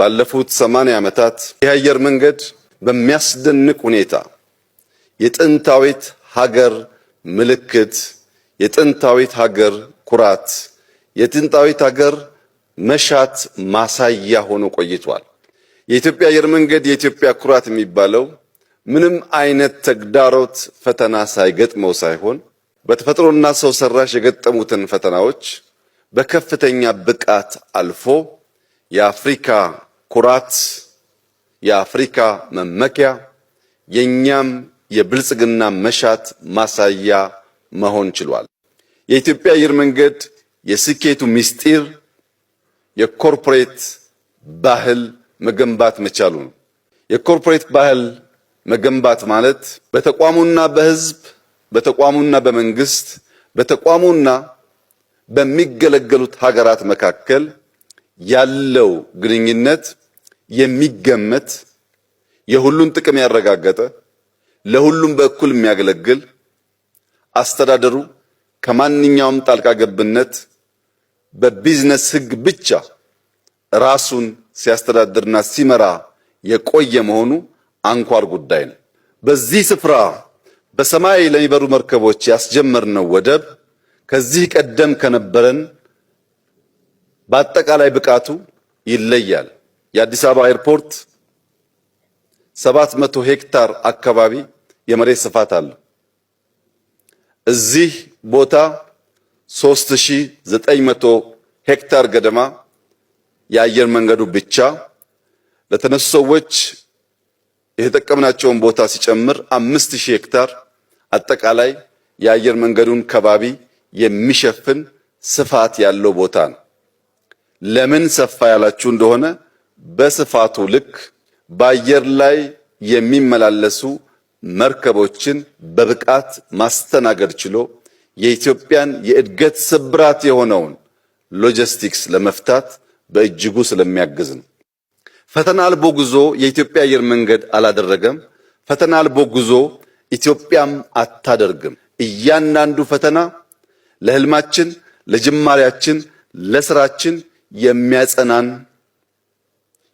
ባለፉት 80 ዓመታት የአየር መንገድ በሚያስደንቅ ሁኔታ የጥንታዊት ሀገር ምልክት፣ የጥንታዊት ሀገር ኩራት፣ የጥንታዊት ሀገር መሻት ማሳያ ሆኖ ቆይቷል። የኢትዮጵያ አየር መንገድ የኢትዮጵያ ኩራት የሚባለው ምንም አይነት ተግዳሮት ፈተና ሳይገጥመው ሳይሆን በተፈጥሮና ሰው ሰራሽ የገጠሙትን ፈተናዎች በከፍተኛ ብቃት አልፎ የአፍሪካ ኩራት፣ የአፍሪካ መመኪያ፣ የኛም የብልጽግና መሻት ማሳያ መሆን ችሏል። የኢትዮጵያ አየር መንገድ የስኬቱ ምስጢር የ corporate ባህል መገንባት መቻሉ ነው። የ corporate ባህል መገንባት ማለት በተቋሙና በሕዝብ፣ በተቋሙና በመንግስት፣ በተቋሙና በሚገለገሉት ሀገራት መካከል ያለው ግንኙነት የሚገመት፣ የሁሉን ጥቅም ያረጋገጠ፣ ለሁሉም በእኩል የሚያገለግል፣ አስተዳደሩ ከማንኛውም ጣልቃ ገብነት በቢዝነስ ሕግ ብቻ ራሱን ሲያስተዳድርና ሲመራ የቆየ መሆኑ አንኳር ጉዳይ ነው። በዚህ ስፍራ በሰማይ ለሚበሩ መርከቦች ያስጀመርነው ወደብ ከዚህ ቀደም ከነበረን በአጠቃላይ ብቃቱ ይለያል። የአዲስ አበባ ኤርፖርት 700 ሄክታር አካባቢ የመሬት ስፋት አለው። እዚህ ቦታ 3900 ሄክታር ገደማ የአየር መንገዱ ብቻ ለተነሱ ሰዎች የተጠቀምናቸውን ቦታ ሲጨምር 5000 ሄክታር አጠቃላይ የአየር መንገዱን ከባቢ የሚሸፍን ስፋት ያለው ቦታ ነው። ለምን ሰፋ ያላችሁ እንደሆነ በስፋቱ ልክ በአየር ላይ የሚመላለሱ መርከቦችን በብቃት ማስተናገድ ችሎ የኢትዮጵያን የእድገት ስብራት የሆነውን ሎጂስቲክስ ለመፍታት በእጅጉ ስለሚያግዝ ነው። ፈተና አልቦ ጉዞ የኢትዮጵያ አየር መንገድ አላደረገም። ፈተና አልቦ ጉዞ ኢትዮጵያም አታደርግም። እያንዳንዱ ፈተና ለህልማችን፣ ለጅማሬያችን፣ ለስራችን የሚያጸናን፣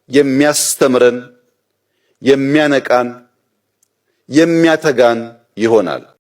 የሚያስተምረን፣ የሚያነቃን፣ የሚያተጋን ይሆናል።